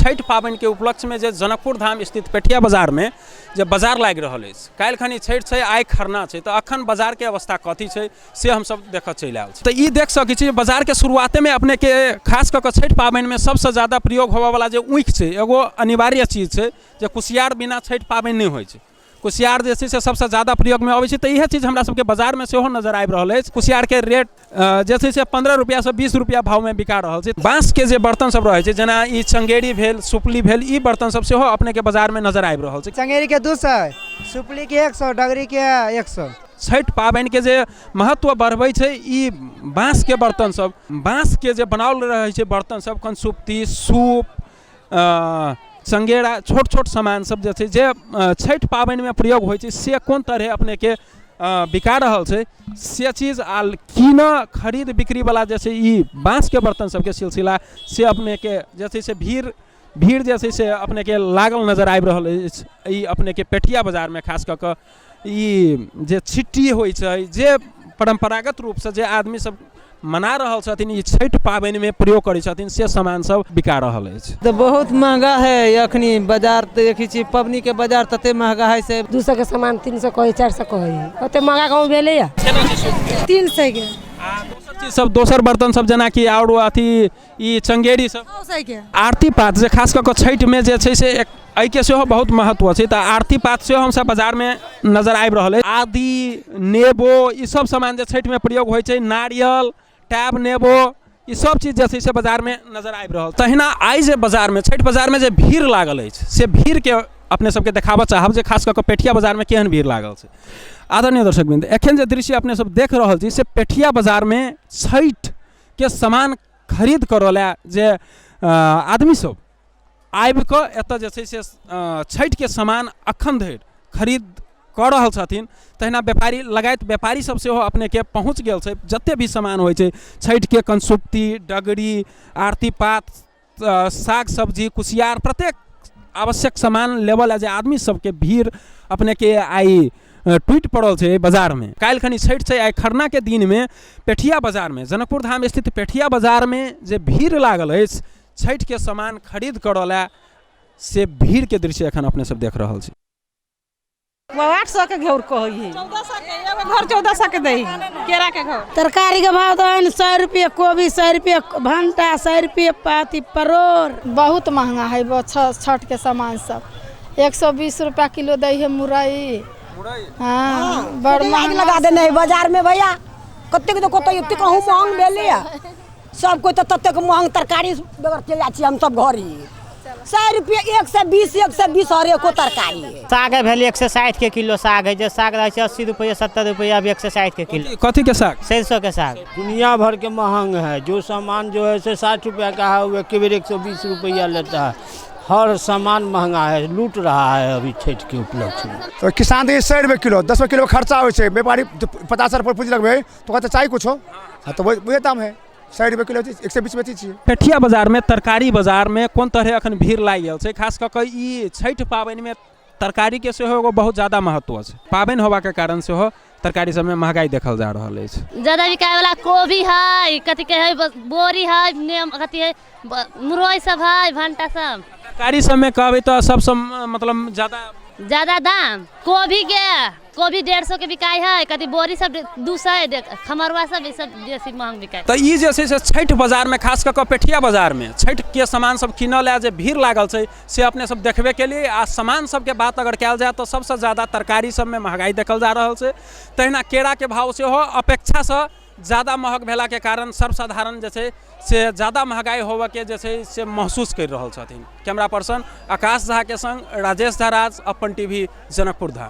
छठि पाबनिके उपलक्ष्यमे जे जनकपुर धाम स्थित पेठिया बाजारमे जे बाजार लागि रहल अछि। काल्हि खनी छठि छै, आइ खरना छै, तऽ अखन बाजारके अवस्था कथी छै से हमसब देखऽ चलि आयल छी। तऽ ई देख सकै छी जे बाजारके शुरुआतेमे अपनेके खास कऽ कऽ छठि पाबनिमे सबसँ ज्यादा प्रयोग होबऽवला जे ऊखि छै, एगो अनिवार्य चीज छै जे कुसियार बिना छठि पाबनि नहि होइ छै। कुसियार जे छै से सबसँ ज्यादा प्रयोगमे अबै छै, तऽ इएह चीज हमरा सबके बाजारमे सेहो नजर आबि रहल अछि। कुसियारके रेट जे छै से 15 रुपैआसँ 20 रुपैआ भावमे बिका रहल छै। बाँसके जे बर्तन सब रहै छै, जेना ई चङ्गेरी भेल, सुपली भेल, ई बर्तन सब सेहो अपनेके बाजारमे नजर आबि रहल छै। चङ्गेरीके 200, सुपलीके 100, डगरीके 100। छठि पाबनिके जे महत्व बढ़बै छै ई बाँसके बर्तन सब, बाँसके जे बनाओल रहै छै बर्तन सब, कनसुप्ती, सूप, चङ्गेरा, छोट छोट सामान सब जे छै जे छठि पाबनिमे प्रयोग होइ छै, से कोन तरहे अपनेके बिका रहल छै से चीज आ कीनऽ खरीद बिक्रीवला जे छै ई बाँसके बर्तन सबके सिलसिला से अपनेके जे छै से भीड़ जे छै से अपनेके लागल नजर आबि रहल अछि। ई अपनेके पेठिया बाजारमे खास कऽ कऽ ई जे छिट्टी होइ छै, जे परम्परागत रूपसँ जे आदमी सब मना रहल छथिन, ई छठि पाबनिमे प्रयोग करै छथिन, से सामान सब बिका रहल अछि। तऽ बहुत महगा है अखनी बाजार, तऽ देखै छियै पबनीके बाजार तते महगा है से। 200 के सामान 300 कहै, 400 कहै, ओते महगा कहूँ भेलैया? 300 के। आ दोसर चीज सब, दोसर बर्तन सब, जेनाकि आओर अथी ई चङ्गेरी सब? 600 के। आरती पात जे खास कऽ कऽ छठिमे जे छै से एक एहिके सेहो बहुत महत्व छै, तऽ आरती पात सेहो हमसब बाजारमे नजर आबि रहल अछि। आदि, नेबो, ई सब सामान जे छठिमे प्रयोग होइ छै, नारियल, टैब नेबो, ई सब चीज जे छै से बाजारमे नजर आबि रहल। तहिना आइ जे बाजारमे छठि बाजारमे जे भीड़ लागल अछि से भीड़के अपने सबके देखाबऽ चाहब जे खास कऽ कऽ पेठिया बाजारमे केहन भीड़ लागल छै। आदरणीय दर्शकवृन्द, एखन जे दृश्य अपने सब देख रहल छी से पेठिया बाजारमे छठिके सामान खरीद करऽ लए जे आदमी सब आबि कऽ एतऽ जे छै से छठिके सामान अखन धरि खरीद कऽ रहल छथिन। तहिना व्यापारी लगायत व्यापारी सब सेहो अपनेके पहुँच गेल छै। जते भी सामान होइ छै छठिके, कनसुप्ती, डगरी, आरती पात, साग सब्जी, कुसियार, प्रत्येक आवश्यक सामान लेबऽ लए जे आदमी सबके भीड़ अपनेके आइ टूटि पड़ल छै एहि बाजारमे। काल्हि खनी छठि छै, आइ खरनाके दिनमे पेठिया बाजारमे, जनकपुर धाम स्थित पेठिया बाजारमे जे भीड़ लागल अछि छठिके सामान खरीद करऽ लए, से भीड़के दृश्य एखन अपने सब देख रहल छी। 800 के घौर कहै है, 1400 के एगो घर, 1400 के दै केरा के घौर। तरकारी के भाव तऽ 100 रुपये कोबी, 100 रुपये भंटा, 100 रुपये अथी परोड़। बहुत महंगा है छठ के सामान सब। 120 रुपया किलो दै है मुरई। हाँ, बड़ महंगा लगा देने है बाजार में भैया। कतेक तो कतौ एतेक कहूँ महंग भेलैया, सब कोइ तऽ ततेक महंग तरकारी बगैर चलि जाइ छियै हमसब घर ही। 100 रुपये, 120, 120 हर एको तरकारी है। साग भेल 160 के किलो साग है, जे साग रहै छै 80 रुपये, 70 रुपये, अब 160 के किलो। कथी के साग? सरिसो के साग। दुनिया भर के महंग है। जो सामान जो है से 60 रुपया का है वो एक बेर 120 रुपया लेता है। हर सामान महंगा है, लूट रहा है अभी छठ के उपलक्ष्य में। तो किसान के 100 रुपये किलो, 10 रुपये किलो खर्चा होइ छै। व्यापारी 50 रुपये पूँजी लगबै तो कहते चाही कुछो, हाँ तो वही दाम है, 100 रुपये किलो 120 बेचै छियै। पेठिया बाजारमे, तरकारी बाजारमे कोन तरहे अखन भीड़ लागि गेल छै। खास कऽ कऽ ई छठि पाबनिमे तरकारीके सेहो एगो बहुत ज्यादा महत्व छै। पाबनि होबाके कारण सेहो तरकारी सबमे महगाई देखल जा रहल अछि। ज्यादा बिकाय वाला कोबी है, कथी के है, बोरी है, नेम कथी है, मुरई सब है, भंटा सब। तरकारी सबमे कहबै तऽ सबसँ मतलब ज्यादा ज्यादा दाम कोबी के, कोबी 150 के बिकाय है, कथी बोरी सब 200, खमरुआ सब, ई सब बेसी महंग बिकाय। तऽ ई जे छै से छठि बाजारमे खास कऽ कऽ पेठिया बाजारमे छठिके सामान सब कीनऽ लए जे भीड़ लागल छै से अपने सब देखबे केलियै। आ सामान सबके बात अगर कयल जाय तऽ सबसँ ज्यादा तरकारी सबमे महगाइ देखल जा रहल छै। तहिना केराके भाव सेहो अपेक्षासँ ज्यादा महग भेलाके कारण सर्वसाधारण जे छै से ज्यादा महगाइ होबऽके जे छै से महसूस करि रहल छथिन। कैमरा पर्सन आकाश झाके सङ्ग राजेश झा राज, अपन टीवी, जनकपुर धाम।